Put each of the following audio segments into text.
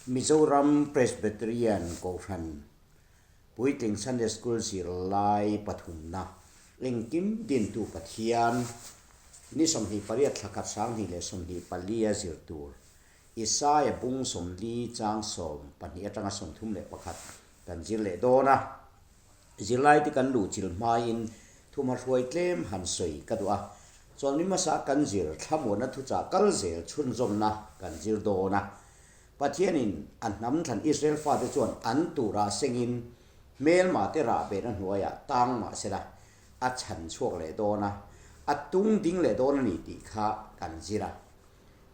Mizoram Presbyterian Kohhran Puitling Sunday School zirlai pathumna engkim dintu Pathian ni 28 thla khat 2024 a zir tur Isaia bung 40 chang 12 atanga 31 kan zir leh dawn a. Zirlaite kan luhchilh hmain thuma hruai tlem han sawi ka duh a, chuan mi hmasa kan zir thlamuanna thuchah kal zel chhunzawmna kan zir dawn a. Pathianin a hnam thlan Israel fate chuan an turah sengin hmelma te rah behna hnuaiah tang mah sela a chhan chhuak leh dawn a, a tung ding leh dawn a ni tih kha kan zir a.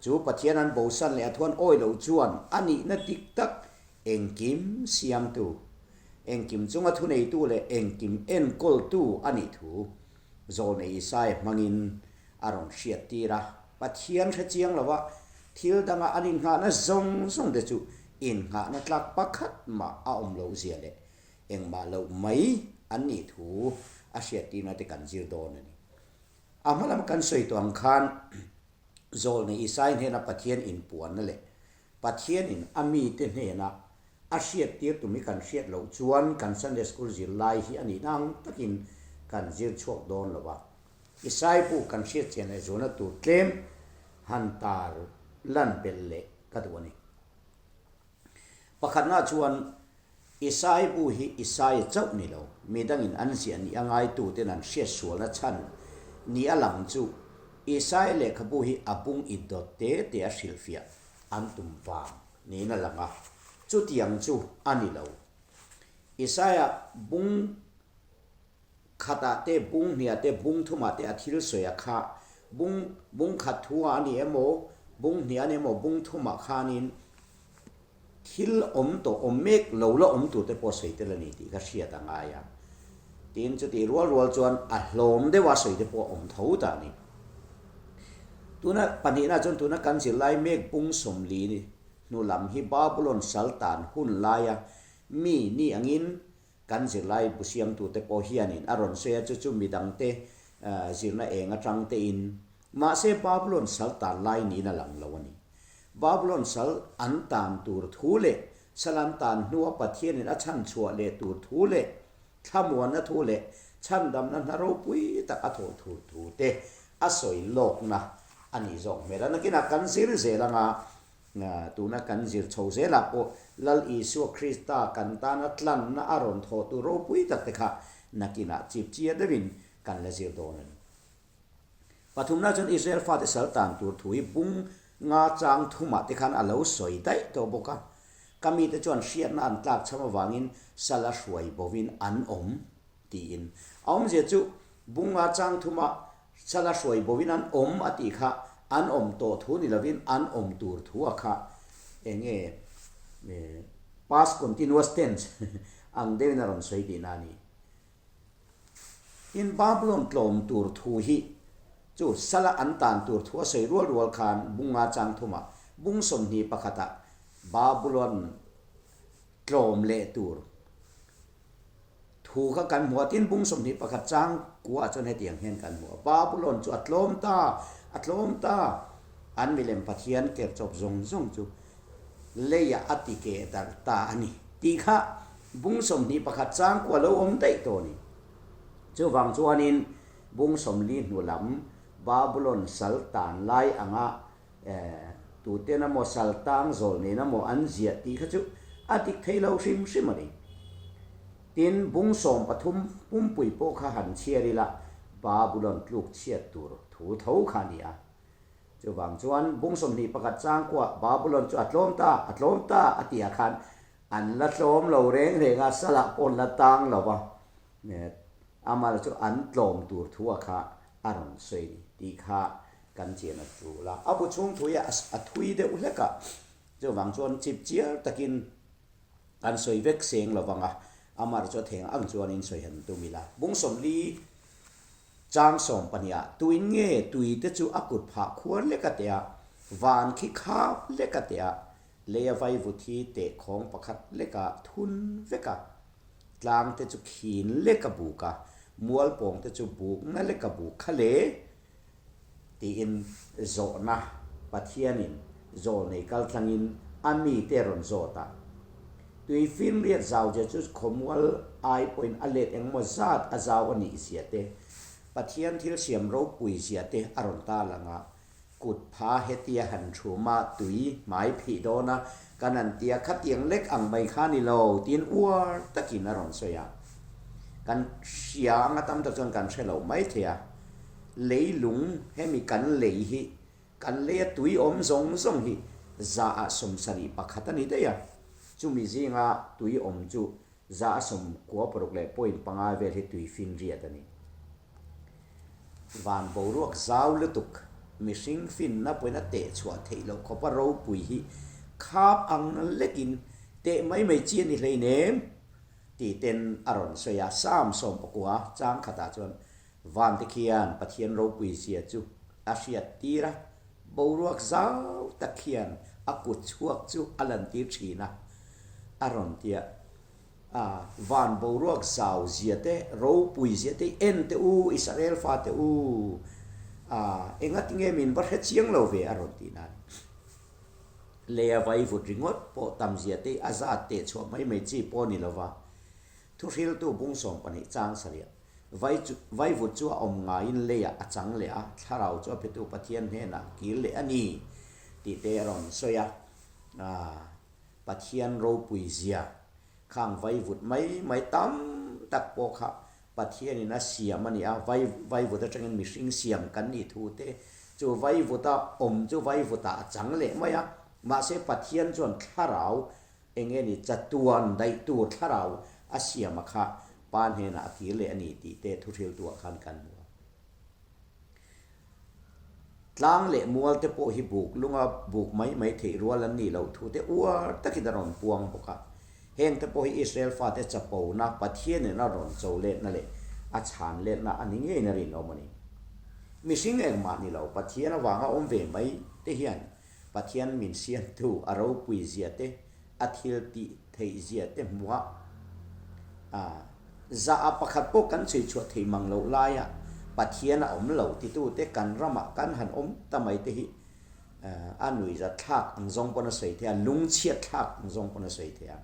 Chu Pathian an bosan leh a thuan awi lo chuan a nihna dik tak Engkim siamtu, engkim chunga thuneitu leh engkim enkawltu a nih thu Zawlnei Isaia hmangin a rawn hriattir a. Pathian hre chiang lova thil danga an innghahna zawng zawng te chu innghahna tlak pakhat mah a awm loh zia leh engmah loh mai an nih thu a hriattirna te kan zir dawn a ni. A hma lam kan sawi tawh ang khan Zawlnei Isaia hnena Pathian inpuanna leh Pathianin a mite hnena a hriattir tum hi kan hriat loh chuan kan Sunday School zirlai hi a nihna ang takin kan zir chhuak dawn lo a. Isai bu kan hriat chian leh zualna tur tlem han tar lan belh leh ka duh a ni. Pakhatna chuan Isai bu hi Isaia chauh ni lo, midangin an ziah ni a ngaituten an hriat sualna chhan ni a lang chu Isaia lehkhabu hi a bung i dawt te te a hrilhfiah an tum vang niin a lang a, chutiang chu a ni lo. Isaia bung khatah te, bung hniah te, bung thumah te a thil sawi a kha, bung bung khat thu ah a ni emaw, bung hniah a ni emaw, bung thumah khanin Thil awm tawh awm mek lo la awm turte pawh sawi tel a ni tih ka hriat a ngai a. Tin, chutih rual rual chuan a hlawm deuha sawi te pawh a awm tho ta a ni. Tuna pahnihna chuan tuna kan zirlai mek bung 40 hnu lam hi Babulon sal tan hun laia mi ni angin kan zirlai bu siamtute pawh hianin a rawn sawi a, chu chu midangte zirna eng atang tein Mahse Babulon sal tan lai niin a lang lo a ni. Babulon sal an tan tur thu leh sal an tan hnua Pathianin a chhan chhuah leh tur thu leh thlamuanna thu leh chhandamna hna ropui tak a thawh tur thu te a sawi lawkna a nih zawk hmel a. Nakinah kan zir zel anga tuna kan zir chho zelah pawh Lal Isua Krista kan tana tlanna a rawn thawh tur ropui tak te kha nakinah chip chiah deuhin kan la zir dawn a ni. Pathumna chuan Israel fate sal tan tur thu hi bung nga chang thumah te khan a lo sawi daih tawh bawk a. Ka mite chuan hriatna an tlak chham avangin sal a hruai bovin an awm tiin. A awmzia chu bung nga chang thuma sal a hruai bovin an awm a tih kha an awm tawh thu ni lovin an awm tur thu a kha enge past continuous tense ang deuhin a rawn sawi tihna a ni. Tin, Babulon tlawm tur thu hi chu sala an tan tur thu a sawi rual rual khan bunga chang thumah bung 21 ah Babulon tlawm leh tur thu kha kan hmu a. Tin, bung 21 chang kuah chuan hetiang hian kan hmu a, Babulon chu a tlawm ta, a tlawm ta, an milem pathian kerchawp zawng zawng chu leiah a ti keh darh ta a ni tih kha bung 21 chang kua lo awm daih tawh a ni. Chuvang chuanin bung 40 hnu lam Babulon sal tan lai anga tuten emaw sal tang zawl nen emaw an ziah tih kha chu a dik thei lo hrim hrim a ni. Tin, bung 13 pumpui pawh kha han chhiar ila Babulon tluk chhiat tur thu tho kha a ni a. Chuvang chuan bung 21 chang kuah Babulon chu a tlawm ta, a tlawm ta a tih ah khan an la tlawm lo reng reng a, salah pawh an la tang lo va, Amar chu an tlawm tur thu a kha a rawn sawi ni tih kha kan chian a tul a. A bu chhung thui a a thui deuh hlek a, chuvang chuan chip chiar takin kan sawi vek seng lo vang a, Amar chu a theng ang chuanin sawi han tum ila. Bung 40 Chang 12 ah tuin nge tui te chu a kut phah khuar lek a teh a, van khi khap lek a teh a, lei a vai vut hi teh khawng pakhat lek a thun vek a, tlang te chu khin lek a buk a, mual pawng te chu buk na lek a buk kha le tiin zawhna Pathianin zawlnei kaltlangin A mite a rawn zawt a. Tuifinriat zauzia chu khawmual ai pawhin a let engmaw zat a zau a nih zia te, Pathian thil siam ropui zia te a rawn ta lang a. Kut pha hetia han thum a, tui hmai phih dawn a, kan han tia khatiang lek ang mai kha ni lo tiin uar takin a rawn sawi a. Kan hria anga tam tak chuan kan hre lo mai thei a. Leilung hemi kan lei hi Kan leia tui awm zawng zawng hi 100 ah 71 a ni daih a, chumi zinga tui awm chu 96.5 vel hi tui finriat a ni. Van boruak zau lutuk, mihring finna pawhin a teh chhuah theih loh khawpa ropui hi khap ang lekin teh mai mai chi a ni hleinem tih ten a rawn sawi a, Psalm 19 chang khatah chuan Vante khian Pathian ropui zia chu a hriat tir a, boruak zau tak khian a kut chhuak chu a lantir thin a, a rawn ti a. A, van boruak zau zia te, ropui zia te en teh u, Israel fate u, a, engati nge min va hre chiang lo ve a rawn tih nan. Leia vaivut ringawt pawh tam zia te a zat teh chhuah mai mai chi pawh a ni lova, thuhriltu bung 12 chang sarih. Vai chu, vaivut chu a awm ngaiin leiah a chang leh a, thlarau chu a petu Pathian hnenah kir leh a ni tih te a rawn sawi a. Aaa, Pathian ropui zia, khang vaivut mai mai tam tak pawh kha Pathianin a siam a ni a, vai, vaivut atangin mihring siam kan nih thu te, chu vaivuta awm chu vaivutah a chang leh mai a, mahse Pathian chuan thlarau Eng nge ni chatuan daih tur thlarau a siam a kha pa hnenah a kir leh a ni tih te thuhriltuah khan kan hmu a. Tlang leh mual te pawh hi buk lunga buk mai mai theih rual an nih loh thu te uar takin a rawn puang bawk a. Heng te pawh hi Israel fate chapona Pathianin a rawn cho letna leh a chhan letna a ni ngeiin a rinawm a ni. Mihring engmah ni lo Pathian avanga awm ve mai te hian Pathian min siamtu a ropui zia te, a thil tih theih zia te hmuh a, zah a pakhat pawh kan chhui chhuah thei mang loh laia Pathian a awm lo titute kan ramah kan han awm ta mai te hi a nuihzat thlak ang zawng pawn a sawi thei a, lungchhiat thlak ang zawng pawn a sawi thei a.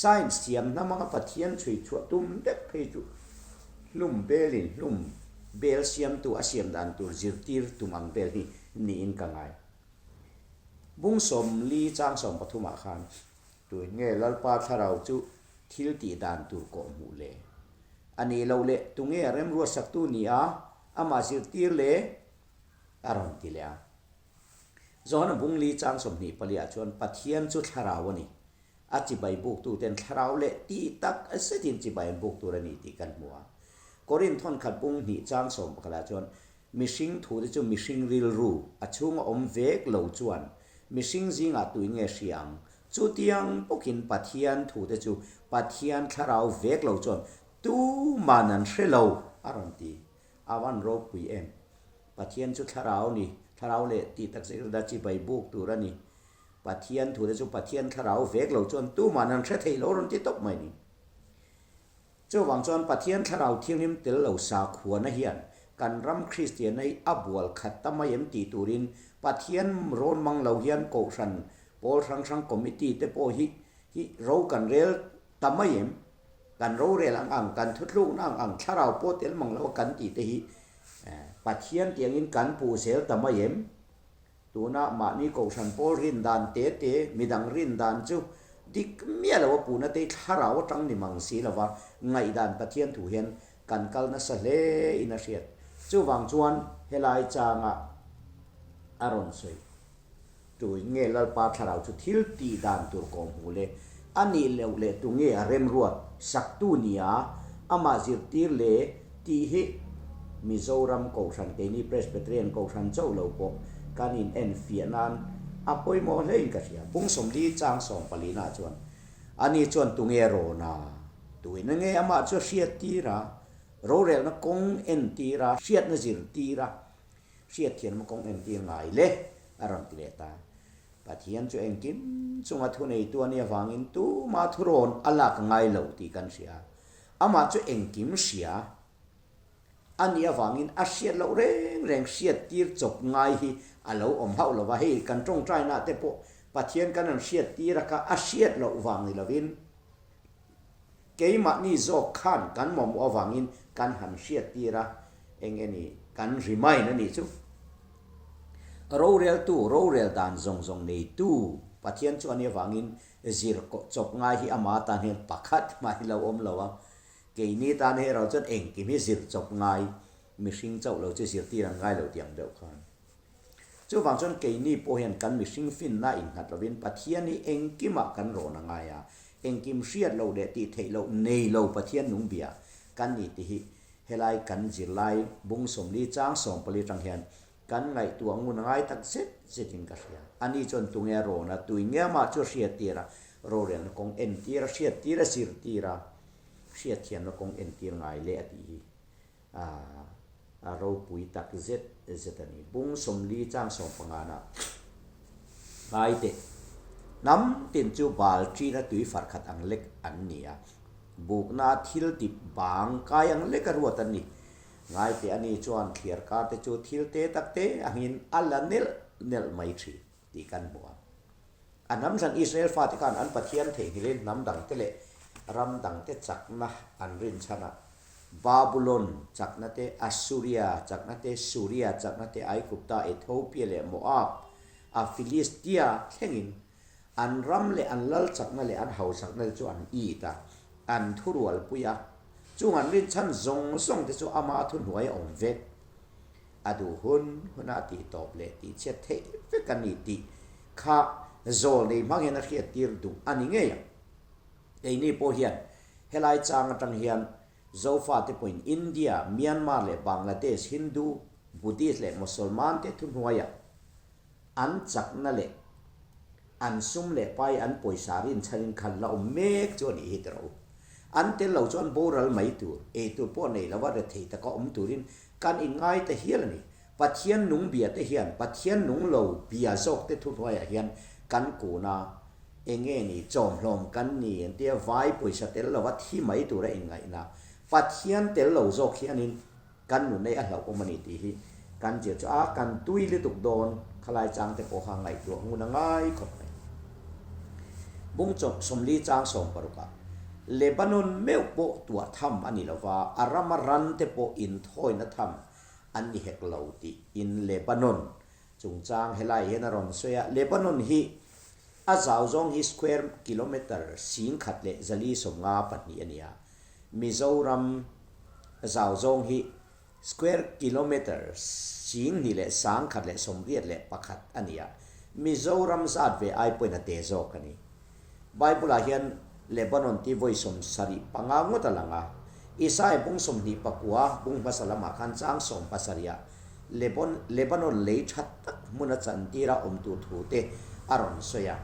Science thiam hnam anga Pathian chhui chhuah tum vek phei chu hlum belin hlum bel siamtu a siam dan tur zirtir tum ang vel hi niin ka ngai. Bung 40 chang 13 ah khan tuin nge Lalpa thlarau chu thil tih dan tur kawh hmuh le? A nih loh leh tunge a remruatsaktu ni a, amah zirtir le? A rawn ti leh a. Johana bung li chang 24 ah chuan Pathian chu thlarau a ni. A chibai buktuten thlarau leh tih tak zetin chibai an buk tur a ni tih kan hmu a. Korinth thawnkhat bung hnih chang 11 ah chuan Mihring thute chu mihring rilru a chhunga awm vek lo chuan mihring zingah tuin nge hria ang? Chutiang bawkin Pathian thute chu Pathian thlarau vek lo chuan tuman an hre lo a rawn ti. A van ropui em? Pathian chu thlarau ni, thlarau leh tih tak zet zet a chibai buk tur a ni. Pathian thute chu Pathian thlarau vek lo chuan tuman an hre thei lo a rawn ti tawp mai ni. Chuvang chuan Pathian Thlarau Thianghlim tel lo sakhuana hian kan ram Kristianna hi a bual khat ta mai em tih turin Pathian rawn mang lo hian Kohhran pawl hrang hrang committee te pawh hi hi ro kan rel ta mai em? Kan rorel ang ang, kan thutlukna ang ang Thlarau pawh tel mang lo a kan tih te hi Pathian tiangin kan puh zel ta mai em? Tuna mahni Kohhran pawl rin dan te te, midang rin dan chu dik miah lo a puhna te hi thlarau atang ni mang si lova ngaihdan Pathian thu hian kan kal nasa hle in a hriat. Chuvang chuan helai changa a rawn sawi tuin nge Lalpa thlarau chu thil tih dan tur kawh hmuh le a nih loh leh tu nge a remruat saktu nia amah zirtir le tih hi Mizoram Kohhran keini Presbyterian Kohhran chauh lo pawh kan in en fiah nan a pawimawh hlein ka hria. Bung 40 chang 14 ah chuan ani chuan tunge rawn a, tuin nge amah chu a hriat tir a, rorelna kawng en tir a, hriatna zir tir a, hriat thianna kawng en tir ngai le a rawn ti leh ta. Pathian chu engkim chunga thuneitu a nih avangin tuma thurawn a lak ngai lo tih kan hria. Amah chu engkim hria a nih avangin a hriat loh reng reng hriat tir chawp ngai hi a lo awm hauh lo va, hei kan tawngtaina te pawh Pathian kan han hriat tir a kha a hriat loh vang ni lovin keimahni zawk khan kan mamawh avangin kan han hriat tir a, eng nge ni kan remind a nih chu. Roreltu, rorel dan zawng zawng neitu Pathian chu a nih avangin zir chawp ngai hi ama tan hian pakhat mah hi lo awm lo a, keini tan erawh chuan engkim hi zir chawp ngai mihring chauh lo chu zirtir an ngai lo tih ang deuh khan. Chuvang chuan keini pawh hian kan mihring finna innghat lovin Pathian hi engkimah kan rawn a ngai a, engkim hriat loh leh tih theih loh nei lo Pathian nung bia kan ni tih hi helai kan zirlai bung 40 chang 14 atang hian kan ngaihtuah ngun a ngai tak zet zetin ka hria. Ani chuan tunge a rawn a, tui nge amah chu a hriattir a, rorelna kawng entir a, hriattir a zirtir a, hriatthiamna kawng entir ngai leh a tih hi. A ropui tak zet zet a ni. Bung 40 chang 15 na ngai teh. Hnam tin chu bal ṭina tui far khat ang lek an ni a, bukna thil dip bang kai ang lek a ruat an ni. Ngai teh ani chuan thliar kar te chu thil te tak te angin a la nelh nelh mai ṭhin tih kan hmu a. A hnam hran Israel fate khan an Pathian theihnghilhin hnam dangte leh ram dangte chakna an rinchhan a. Babulon chakna te, Assuria chakna te, Suria chakna te, Aigupta, Ethiopia leh Moab a Philistia thlengin an ram leh an lal chakna leh an hausakna te chu an it a, an thurualpui a. Chung an rinchhan zawng zawng te chu ama thuhnuai a awm vek. A duh hun huna tih tawp leh tih chhiat theih vek a ni tih kha zawl nei hmang hian a hriat tir duh a ni ngei ang. Keini pawh hian helai chang atang hian Zofate pawhin India, Myanmar leh Bangladesh Hindu, Buddhist leh Mosolman te thuhnuaiah an chakna leh an sum leh pai an pawisa rinchhanin khan la awm mek chu a nih hi tiraw u. An tel lo chuan boral mai tur, eitur pawh nei lova rethei taka awm turin kan inngai ta hial a ni. Pathian nung bia te hian Pathian nung lo bia zawk te thuhnuaiah hian kan kun a, enge ni chawmhlawm kan ni an tia vai pawisa tel lova thi mai tura inngaihna Pathian tel lo zawk hianin Kan nun ei a hlauh awm a ni tih hi kan zir chu a, kan tui lutuk dawn khalai chang te pawh kha ngaihtuah ngun a ngai khawp mai. Bung chawp 40 chang 60 ah Lebanon meuh pawh tuah tham a ni lova, a rama ran te pawh inthawina tham an ni hek lo tih in Lebanon chungchang helai hian a rawn sawi a, Lebanon hi a zau zawng hi square kilometre 1452 a ni a, Mizoram zau zawng hi square kilometre 2181 a ni a, Mizoram zat ve ai pawhin a te zawk a ni. Bible-ah hian Lebanon tih vawi 75 ngawt a lang a, Isaiah bung 29 bung hmasa lamah khan chang 70 ah Lebanon lei tha tak hmuna chantira awm tur thu te a rawn sawi a.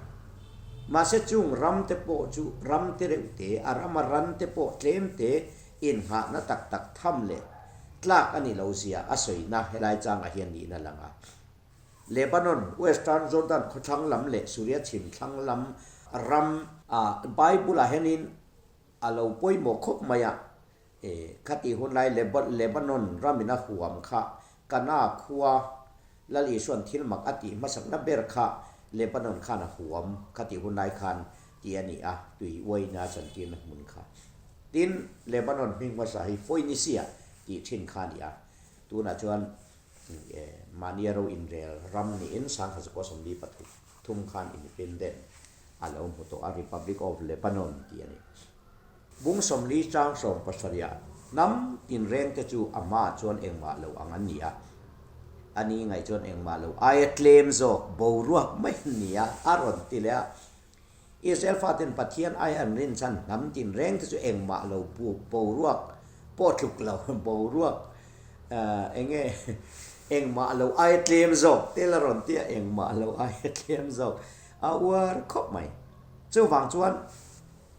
Mahse chung ram te pawh chu ram te reuh te, a rama ran te pawh tlem te innghahna tak tak tham leh tlak a ni lo zia a sawina helai changah hian niin a lang a. Lebanon, Western Jordan khawthlang lam leh Suria chhim thlang lam ram a Bible-ah hianin a lo pawimawh khawp mai a, E, khatih hun lai Lebanon ramin a huam kha Kana khua Lal Isua'n thil mak a tih hmasakna ber kha Lebanon khan a huam khatih hun lai khan tih a ni a, tui uaina chantirna hmun kha. Tin, Lebanon hming hmasa hi Phoenisia tih thin kha a ni a, tunah chuan mahnia ro inrel ram niin 1943 khan independent a lo hmu tawh a, Republic of Lebanon tih a ni. Bung 40 chang 70 ah hnam tinreng te chu a hmaah chuan engmah lo ang an ni a, a ni ngaih chuan engmah lo aia tlem zawk boruak mai an ni a, a rawn ti leh a. Israel faten Pathian aia an rin chhan hnam tinreng te chu engmah lo boruak pawh tluk lo, boruak enge engmah lo aia tlem zawk tel a rawn ti a, engmah lo aia tlem zawk a uar khawp mai. Chuvang chuan.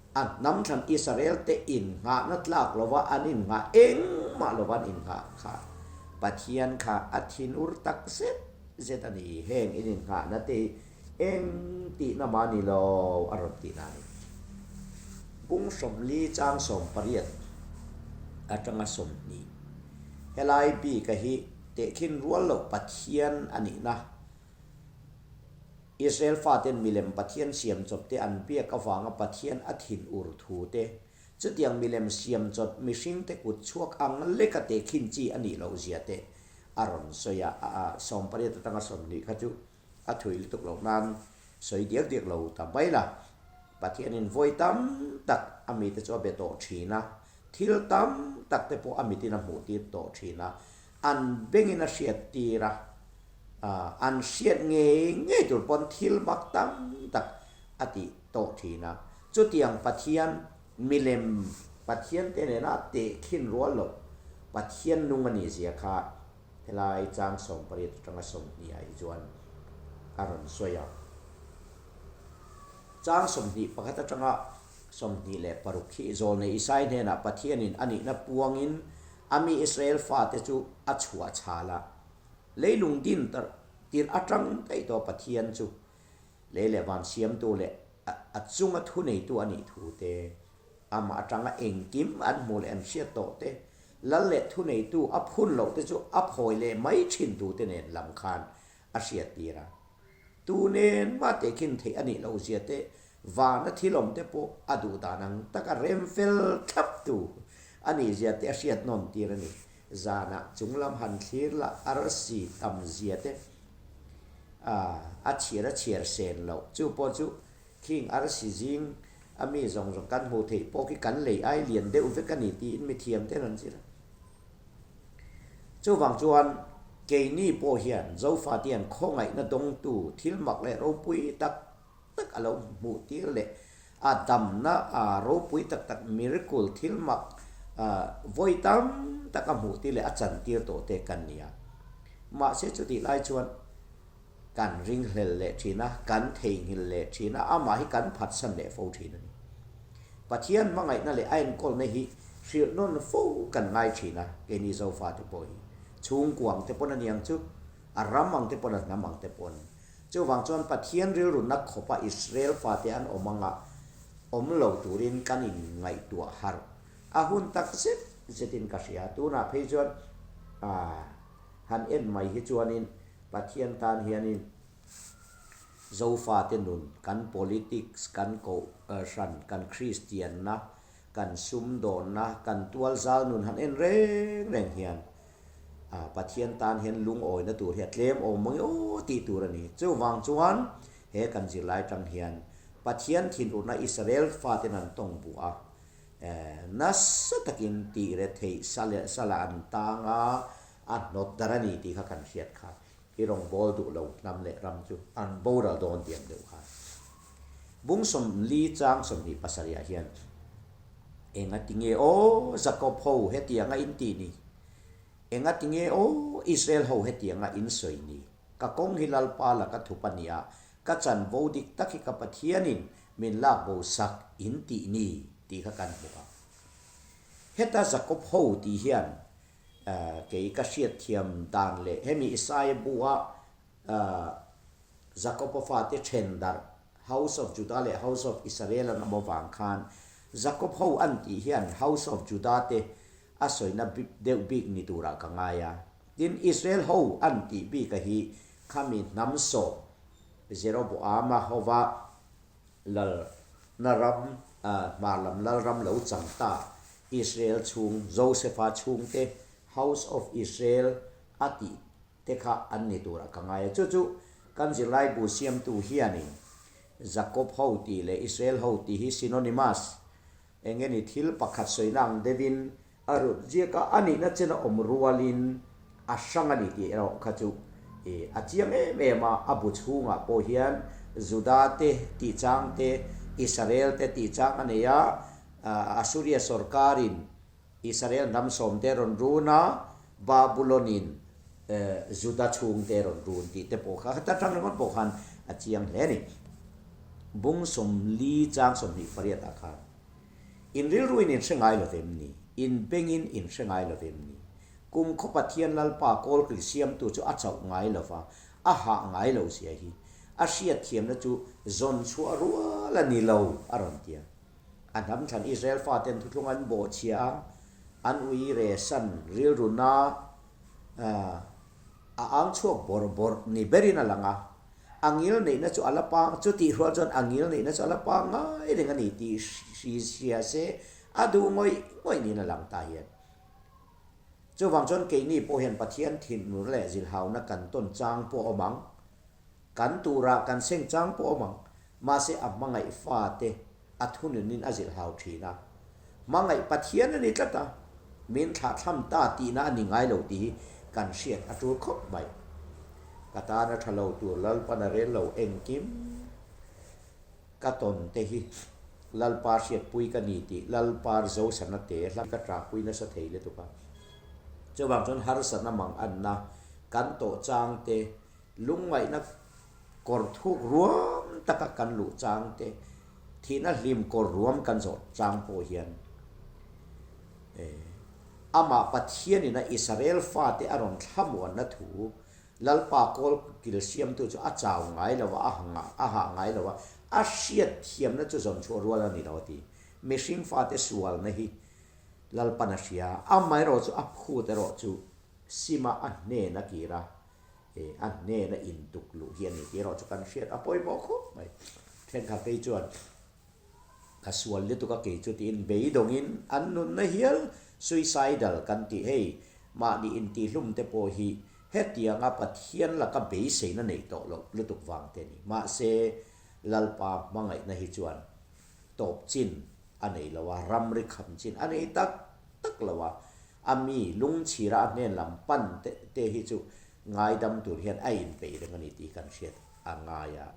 A hnam thlan Israel te innghahna tlak lova an innghah engmah lova an innghah kha Pathian kha a thinur tak zet zet a ni. Heng in innghahna te hi eng tihna mah ni lo a rawn tihna a ni. Bung 40 chang 18 atanga 20 helai bika hi tehkhin rual loh Pathian a nihna. Israel faten milem Pathian siam chawp te an biak avanga Pathian a thin ur thu te, chutiang milem siam chawp mihringte kut chhuak ang leka tehkhin chi a nih loh zia te a rawn sawi a, a 18 atanga 20 kha chu a thui lutuk loh nan sawi diak diak lo ta mai la. Pathianin vawi tam tak a mite chu a be tawh thin a, thil tam tak te pawh a mitin a hmuh tir tawh thin a, an bengin a hriat tir a, an hriat ngei ngei tur pawn thil mak tam tak a tih tawh thin a. Chutiang Pathian milem Pathian te nena tehkhin rual loh Pathian nung a nih zia kha Helai chang 18 atanga 20 ah hi chuan a rawn sawi a. Chang 21 atanga 26 hi Zawlnei Isai hnenah Pathianin a nihna puangin a mi Israel fate chu a chhuah chhal a. Leilung din tirh atang daih tawh Pathian chu lei leh van siamtu leh a chunga thuneitu a nih thu te, amah atanga engkim an hmuh leh an hriat tawh te, lal leh thuneitu a phun loh te chu a phawi leh mai thin tu te nen lam khan a hriat tir a. Tu nen mah tehkhin theih a nih loh zia te, vana thil awm te pawh a duh dan ang taka rem fel thlap tu a nih zia te a hriat nawn tir a ni. Zanah chunglam han thlir la arsi tam zia te a chhiar a chhiar sen loh. Chu pawh chu khing arsi zing a mi zawng zawng kan hmuh theih pawh khi kan lei ai lian deuh vek a ni tiin mi thiam ten an zir a. Chuvang chuan keini pawh hian Zofate hian khawngaihna dawngtu thil mak leh ropui tak tak a lo hmuh tir leh a damna a ropui tak tak miracle thil mak vawi tam tak a hmuh tir leh a chan tir tawh te kan ni a. Mahse chutih lai chuan kan ringhlel leh thin a, kan theihnghilh leh thin a, amah hi kan phatsan leh fo thin a ni. Pathian hmangaihna leh a enkawlna hi hrilh nawn fo kan ngai thin a, keini Zofate pawh hi chhungkuang te pawn a niang chu, a ram ang te pawn a hnam ang te pawn. Chuvang chuan Pathian rilruna khawpa Israel fate an awm anga awm lo turin kan inngaihtuah harh a hun tak zet zetin ka hria. Tunah phei chuan han en mai hi chuanin Pathian tan hianin Zofate nun, kan politics, kan kohhran, kan Kristianna, kan sumdawnna, kan tualzal nun han en reng reng hian Pathian tan hian lungawina tur hi a tlem awm mang i aw tih tur a ni. Chuvang chuan he kan zirlai atang hian Pathian thinurna Israel faten an tawng bu a, nasa takin tih re theih sala an tang a, a hnawt dar a ni tih kha kan hriat kha. I rawngbâwl duh lo hnam leh ram chu an boral dawn diam deuh kha. Bung 40 chang 27 ah hian Engati nge aw Jakob ho hetianga in tih ni? Engati nge aw Israel ho hetianga in sawi ni? Ka kawng hi Lalpa laka thup a nia, ka chanvo dik tak hi ka Pathianin min lak bo sak in tih ni tih kha kan hmu a. Heta Jakob ho tih hian Kei ka hriatthiam dan leh hemi Isaia bu-a Jakob-a fate then darh, House of Judah leh House of Israel an awm avang khan Jakob ho an tih hian House of Judah te a sawina deuh bik ni turah ka ngai a. Tin, Israel ho an tih bika hi khami hnam sawh Jeroboama hova Lal na ram, hmar lam lal ram lo chang ta, Israel chhung, Josepha chhungte, House of Israel a tih te kha an ni turah ka ngai a. Chu chu kan zirlaibu siamtu hianin Jacob ho tih leh Israel ho tih hi synonymous, eng nge ni thil pakhat sawina ang deuhin A rut ziak a, a nihna chen a awm rualin a hrang a ni tih erawh kha chu a chiang em em a, a bu chhungah pawh hian Juda te tih chang te, Israel te tih chang a nei a, Assuria sorkarin Israel hnam sawmte rawn run a, Babulon-in Juda chhungte rawn run tih te pawh kha heta tang ringawt pawh khan a chiang hle a ni. Bung 40 chang 28 ah khan. In rilruin in hre ngai lo vem ni? In bengin in hre ngai lo vem ni? Kum khaw Pathian Lalpa kawlkil siamtu chu a chauh ngai lo va, a hah ngai lo zia hi. A hriatthiamna chu zawn chhuah rual a ni lo, a rawn ti a. A hnam thlan Israel faten thuthlung an bawhchhia a, an ui re san rilruna a ang chhuak bawrh bawrh ni berin a lang a. A ngil neihna chu a la pang, chutih rual chuan a ngil neihna chu a la pangngai reng a ni tih hria se a duh ngawih ngawih niin a lang ta hian. Chuvang chuan keini pawh hian Pathian thinur leh zilhauna kan tawn chang pawh a awm ang, kan turah kan seng chang pawh a awm ang, mahse a hmangaih fate a thununin a zilhau thin a. Hmangaih Pathian a ni tlat a, min thlahthlam ta tihna a ni ngai lo tih hi kan hriat a tul khawp mai. Ka tan a tha lo tur Lalpan a rel lo engkim ka tawn te hi Lalpa hriatpui ka ni tih Lalpar Zosana te hla ka tlakpui nasa thei lutuk a. Chuvang chuan harsatna mang anna kan tawh chang te Lungngaihna kawr thuk ruam taka kan luh chang te, thihna hlim kawr ruam kan zawh chang pawh hian amah Pathianin a Israel fate a rawn thlamuanna thu Lalpa kawl kil siamtu chu a chau ngai lo a, a hah ngai lo a, a hriatthiamna chu zawn chhuah rual a ni lo a ti. Mihring fate sualna hi Lalpan a hria, amaherawh chu a phut erawh chu sima a hnen a kir a, He a hnena intuk luh hi a ni tih erawh chu kan hriat a pawimawh khawp mai. Thenkhat phei chuan ka sual lutuk a kei chu tiin beidawngin an nunna hial suicidal kan tih hei mahni intihhlum te pawh hi hetianga Pathian laka beiseina neih tawh loh lutuk vang te a ni. Mahse Lalpa hmangaihna hi chuan tawp chin a nei lo a, ramri kham chin a nei tak tak lo a, A mi lungchhira a hnen lam pan te te hi chu ngaidam tur hian a inpeih reng a ni tih kan hriat a ngai a.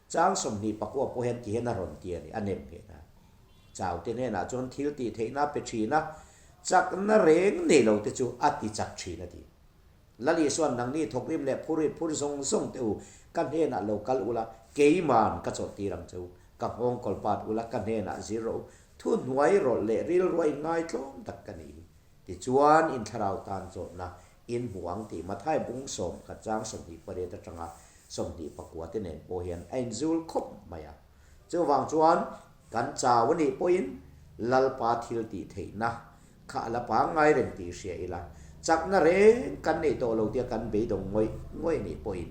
Chang 24 pawh hian ti hian a rawn ti a ni, a nem ngheh na. Chau te hnenah chuan thil tih theihna a pe thin a, chakna reng nei lo te chu a ti chak thin a ti. Lal Isuan nangni thawkrim leh phurrit phur zawng zawng te u, ka hnenah lo kal ula, keiman ka chawlhtir ang che u, ka nghawng kawlpat ula, ka hnenah zir rawh u, Thuhnuai rawlh leh rilruah in ngaitlawm tak ka ni. Tichuan, in thlarau tan chawlhna in hmu ang tih Mathai bung 10 chang 28 atanga 29 te nen pawh hian a inzul khawp mai a. Chuvang chuan, kan chau a nih pawhin Lalpa thil tih theihna kha a la pangngai reng tih hria ila, chakna reng kan neih tawh lo tia kan beidawng ngawih ngawih nih pawhin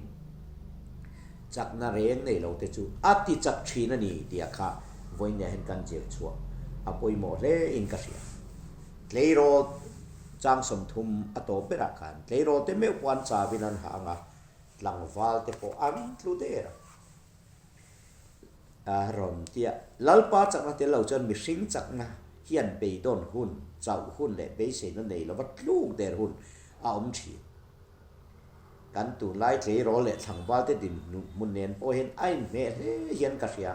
chakna reng nei lo te chu a ti chak thin a ni tia kha vawinia hian kan zir chhuah a pawimawh hle in ka hria. Tleirawl chang 30 a tawp berah khan tleirawl te meuh pawh an chauin an hah ang a, tlangval te pawh an tlu der a. A rawn ti a. Lalpa chakna tel lo chuan mihring chakna hian beidawn hun, chauh hun leh beiseina nei lova tluk der hun a awm thin. Kan tunlai tleirawl leh thlangvalte dinhmun nen pawh hian a inhmeh hle hian ka hria.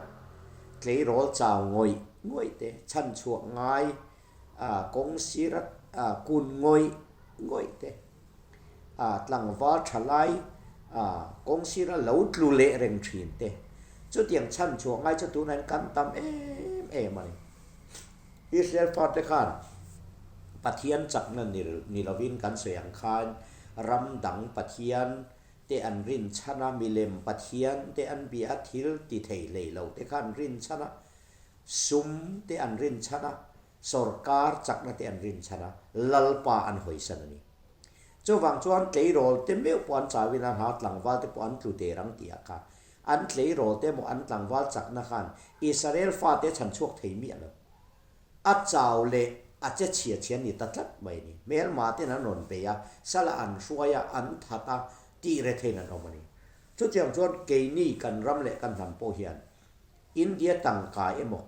Tleirawl chau ngawih ngawih te, chhanchhuah ngai kawng sira kun ngawih ngawih te, tlangval thalai kawng sira lo tlu leh reng thin te, chutiang chhan chhuah ngai chu tunah hian kan tam em em a ni. Israel fate khan Pathian chakna ni lovin kan sawi ang khan ram dang Pathian te an rin chhan a, milem Pathian te an bia a, thil ti thei hlei lo te kha an rin chhan a, sum te an rin chhan a, Sawrkar chakna te an rinchhan a, Lalpa an hawisan a ni. Chuvang chuan tleirawl te meuh pawh an chauin a hna tlangval te pawh an tlu der ang tih ah kha an tleirawl te emaw an tlangval chakna khan Israel fate a chhan chhuak thei miah lo. A chau leh a che chhia chhia ni ta tlat mai a ni. Hmelma ten an rawn bei a, sala an hruai a, an that a, tih retheiin an awm a ni. Chutiang chuan keini kan ram leh kan hnam pawh hian India tangka emaw,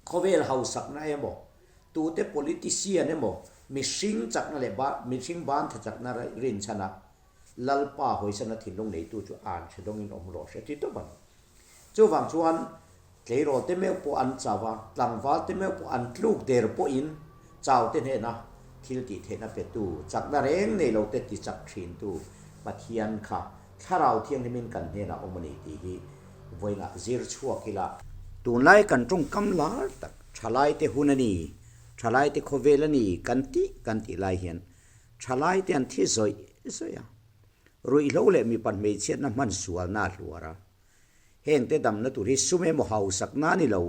Khawvel hausakna emaw, tute politician emaw, mihring chakna leh mihring bantha chakna rinchhana Lalpa hawisana thinlung neitu chu an hre dawngin awm rawh hre ti tawp a ni. Chuvang chuan tleirawl te meuh pawh an chau a, tlangval te meuh pawh an tluk der pawhin chau te hnena thil tih theihna petu, chakna reng nei lo te ti chak thintu Pathian kha Thlarau Thianghlimin kan hnenah awm a ni tih hi vawiinah zir chhuak ila. Tunlai kan tawngkam lar tak, thalaite hun a ni, thalaite khawvel a ni kan tih kan tih lai hian thalaite an thi zawih zawih a. Ruihhlo leh mipa hmeichhiatna hman sualna a hluar a. Hengte damna tur hi sum emaw hausakna a ni lo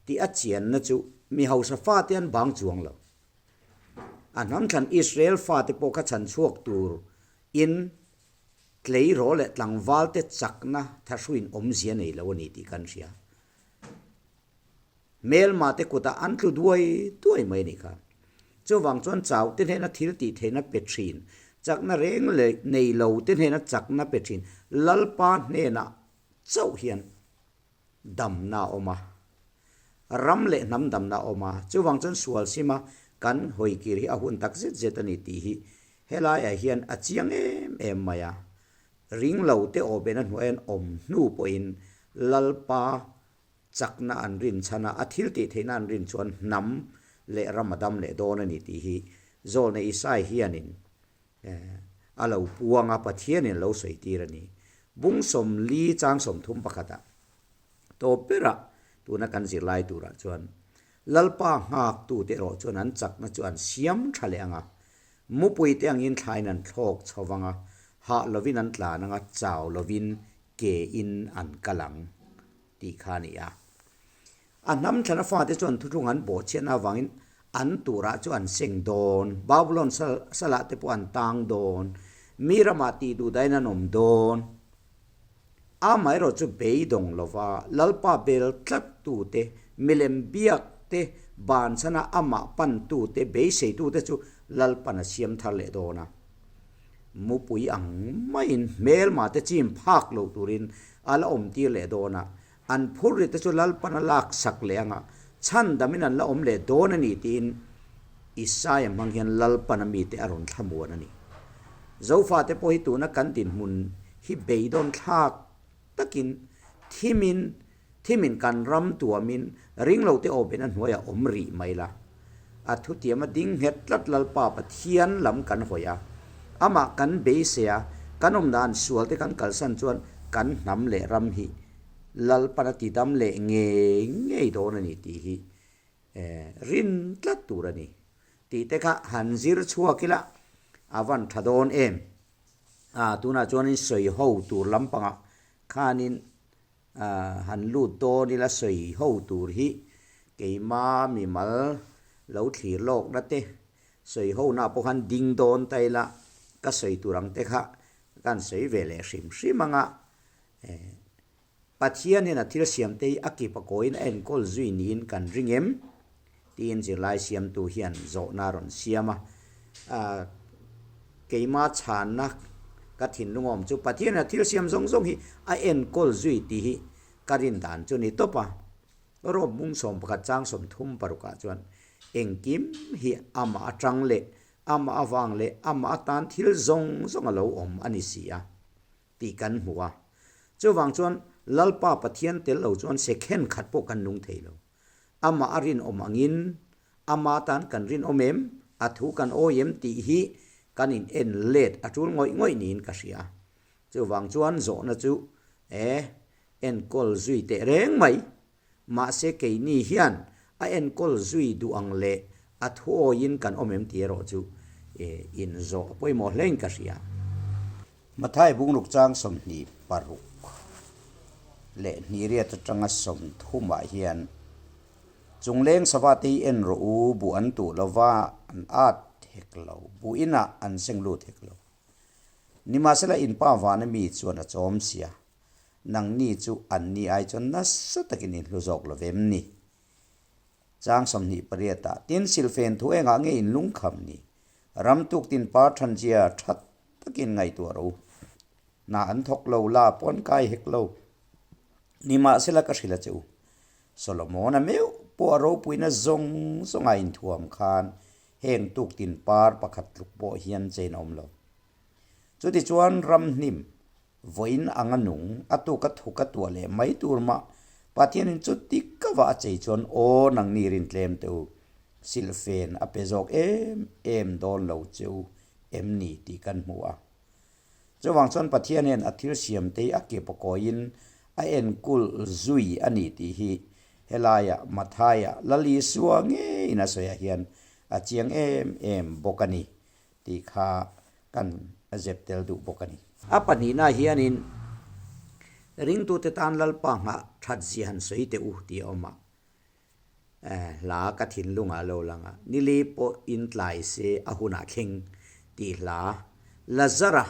tih a chianna chu mi hausa fate an bang chuang lo. A hnamthlan Israel fate pawh kha chhan chhuak tur in. Tleirawl leh tlangvalte chakna thahruiin awmzia nei lo a ni tih kan hria. Hmelma te kutah an tlu duai duai mai a nih kha. Chuvang chuan chau te hnena thil tih theihna pe thin, chakna reng leh nei lo te hnena chakna pe thin Lalpa hnenah chauh hian damna a awm a, ram leh hnam damna a awm a. Chuvang chuan sual sima kan hawikir hi a hun tak zet zet a ni tih hi helaiah hian a chiang em em mai a. Ring lo te awhbehna hnuaiah an awm hnu pawhin Lalpa chakna an rin chhan a, a thil tih theihna an rin chuan hnam leh ram a dam leh dawn a ni tih hi Zawlne Isai hianin a lo puang a, Pathianin a lo sawi tir a ni. Bung 40 chang 31 ah tawp berah tuna kan zirlai turah chuan Lalpa nghaktute erawh chuan an chakna chu an siam tha leh ang a, mupuite angin thlain an thlawk chho vang a, hah lovin an tlan ang a, chau lovin ke in an kal ang tih kha a ni a. A hnam thlana fate chuan thuthlung an bawhchhiatna avangin an turah chu an seng dawn, Babulon salah te pawh an tang dawn, mi ramah tih duh dahin an awm dawn. Amaherawh chu beidawng lova Lalpa bel tlat tute, milem biak te, banchhana amah pan tute, beisei tute chu Lalpan a siam thar leh dawn a. Mupui ang maiin hmelma te chim phak loh turin a la awm tir leh dawn a, an phur ri te chu Lalpan a lak sak leh anga chhandamin an la awm leh dawn a ni tiin Isaia hmang hian Lalpan a mite a rawn thlamuan a ni. Zofate pawh hi tuna kan dinhmun hi beidawn thlak takin thimin Thimin kan ram tuamin ringlote awpin a hnuaiah awm rih mai la. A thutiam a ding nghet tlat Lalpa Pathian lam kan hawi a, amah kan beisei a, kan awmna an sualte kan kalsan chuan kan hnam leh ram hi Lalpan a tidam leh ngei ngei dawn a ni tih hi rin tlat tur a ni tih te kha han zir chhuak ila a van tha dawn em. Tunah chuanin sawi ho tur lampangah khanin Han lut dawn ila sawi ho tur hi keima mimal lo thlir lawkna te sawi ho na pawh khan ding dawn ta ila ka sawi tur ang te kha kan sawi ve leh hrim hrim anga Pathian hian a thil siam te hi a kip a kawiin a enkawl zui niin kan ring em tiin zirlai siamtu hian zawhna a rawn siam a. Keima chhanna ka thinlung awm chu Pathian a thil siam zawng zawng hi a enkawl zui tih hi ka rin dan chu ni tawp a. Rom bung 11 chang 36 ah chuan engkim hi amah atang leh amah avang leh amah atan thil zawng zawng a lo awm a ni si a tih kan hmu a. Chuvang chuan Lalpa Pathian tel lo chuan sekhen khat pawh kan nung thei lo. Amah a rinawm angin ama tan kan rinawm em, a thu kan awi em tih hi kan in en let a tul ngawih ngawih niin ka hria. Chuvang chuan zawhna chu e enkawl zui teh reng mai. Mahse keini hian a enkawl zui duh ang leh a thu awiin kan awm em tih erawh chu e inzawh a pawimawh hlein ka hria. Mathai bungruk chang 26 leh hniriat atanga 30 ah hian Chungleng sava te hi en rawh u, buh an tuh lo va, an at hek lo, buh inah an seng lut hek lo. Nimahsela in pa vana mi chuan a chawm sia, nangni chu anni ai chuan nasa takin in hlu zawk lo vem ni? Chang 28 ah, Tin silfen thu engah nge in lungkham ni? Ram tuk tin par thanzia that takin ngaihtuah rawh u. Hna an thawk lo, la pawn kai hek lo. Nimahsela ka hrilh a che u. Solomon-a meuh pawh a ropuina zawng zawnga inthuam khan heng tuktin par pakhat tluk pawh hian chain a awm lo. Chutichuan ramhnim, vawiin anga nung, a tuka thuka tuah leh mai tur mah Pathianin chuti ka va a chei chuan aw nangni rintlem teh u, silhfen a pe zawk em em dawn lo che u em ni tih kan hmu a. Chuvang chuan Pathian hian a thil siamte hi a ke pawkawiin a enkulh zui a ni tih hi helaiah Mathaia Lal Isua ngeiin a sawiah hian a chiang em em bawk a ni tih kha kan zep tel duh bawk a ni. A pahnihna hianin ringtute tan Lalpa nghah that zia han sawi teh u tih a awm a. Hla ka thinlungah lo lang a, nili pawh in tlai se a hunah thleng tih hla Lazara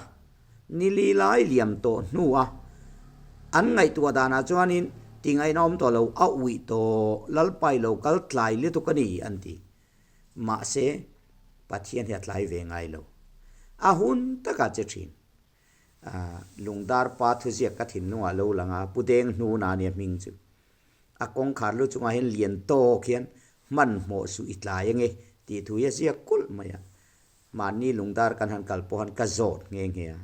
Ni li lai liam tawh hnua an ngaihtuah danah chuanin tingaihna awm tawh lo, a uih tawh Lalpai lo kal tlai lutuk a ni an ti. Mahse, Pathian hi a tlai ve ngai lo. A hun takah che thin. Lungdar pa thuziak ka thinlungah lo lang a, Pu Deng Hnuna nia hming chu. A kawngkhar lu chungah hian lian tawk hian hmanhmawh suh i tlai ange tih thu hi a ziak kulh mai a. Mahni lungdar kan han kal pawh han ka zawt nghe nghe a,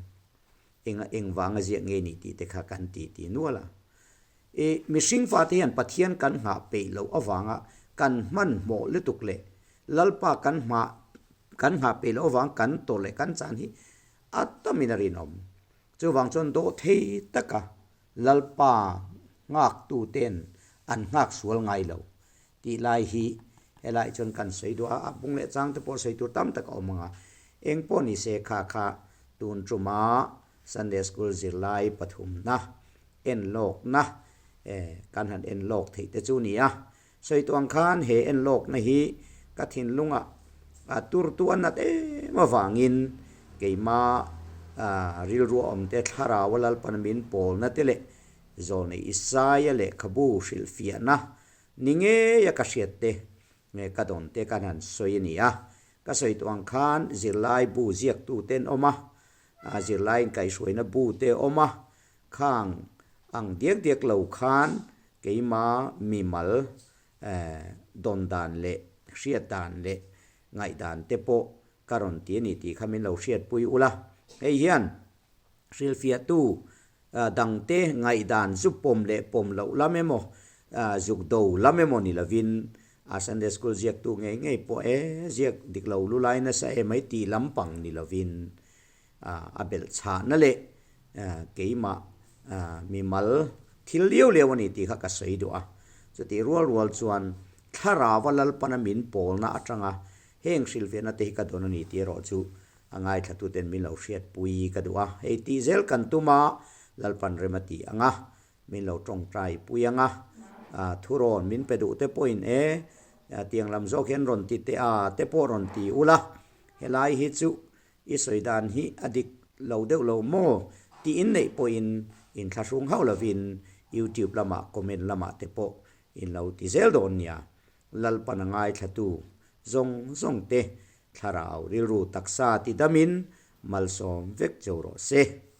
enga eng vanga ziak nge ni tih te kha kan ti ti nual a. I mihring fate hian Pathian kan nghah peih loh avanga kan hmanhmawh lutuk leh Lalpa kan hmah kan nghah peih loh avang kan tawrh leh kan chan hi a tamin a rinawm. Chuvang chuan dawh thei taka Lalpa nghaktuten an nghak sual ngai lo tih lai hi helai chuan kan sawi duh a, a bung leh chang te pawh sawi tur tam tak a awm ang a, eng pawh ni se kha kha tun tuma Sunday School zirlai pathumna enlawkna kan han enlawk theih te chu ni a, sawi tuang khan he enlawkna hi ka thinlungah a turtu a nat em avangin keima rilru a awm te thlarau a Lalpan min pawlna te leh Zawlnei Isaia lehkhabu hrilhfiahna ni ngeia ka hriat te nge ka dawn te kan han sawi a ni a. Ka sawi tawh ang khan zirlai bu ziaktu te an awm a, zirlai inkaihhruaina bu te a awm a, khang ang diak diak lo khan keima mimal dawn dan leh hriat dan leh ngaihdan te pawh ka rawn ti a ni tih kha min lo hriatpui ula. Hei hian hrilhfiahtu dangte ngaihdan zu pawm leh pawm loh lam emaw, zuk do lam emaw ni lovin a Sunday School ziaktu ngei ngei pawh e ziak dik lo lu lai nasa em mai tih lampang ni lovin a belh chhahna leh keimah mimal thil liau liau a ni tih kha ka sawi duh a. Chutih rual rual chuan thlarau a Lalpana min pawlna atanga heng hrilhfiahna te hi ka dawn a ni tih erawh chu A ngaithlatuten min lo hriatpui ka duh a, hei tih zel kan tum a, Lalpan rem a ti ang a, min lo tawngtai pui ang a, thurawn min pe duh te pawhin e, tiang lam zawk hian rawn ti teh a te pawh rawn ti ula, helai hi chu i sawi dan hi a dik lo deuh lo maw tih in neih pawhin inthlahrung hauh lovin YouTube lamah comment lamah te pawh in lo ti zel dawn nia. Lalpan a ngaithlatu zawng zawng te thlarau rilru taksa ti damin malsawm vek cheu rawh se.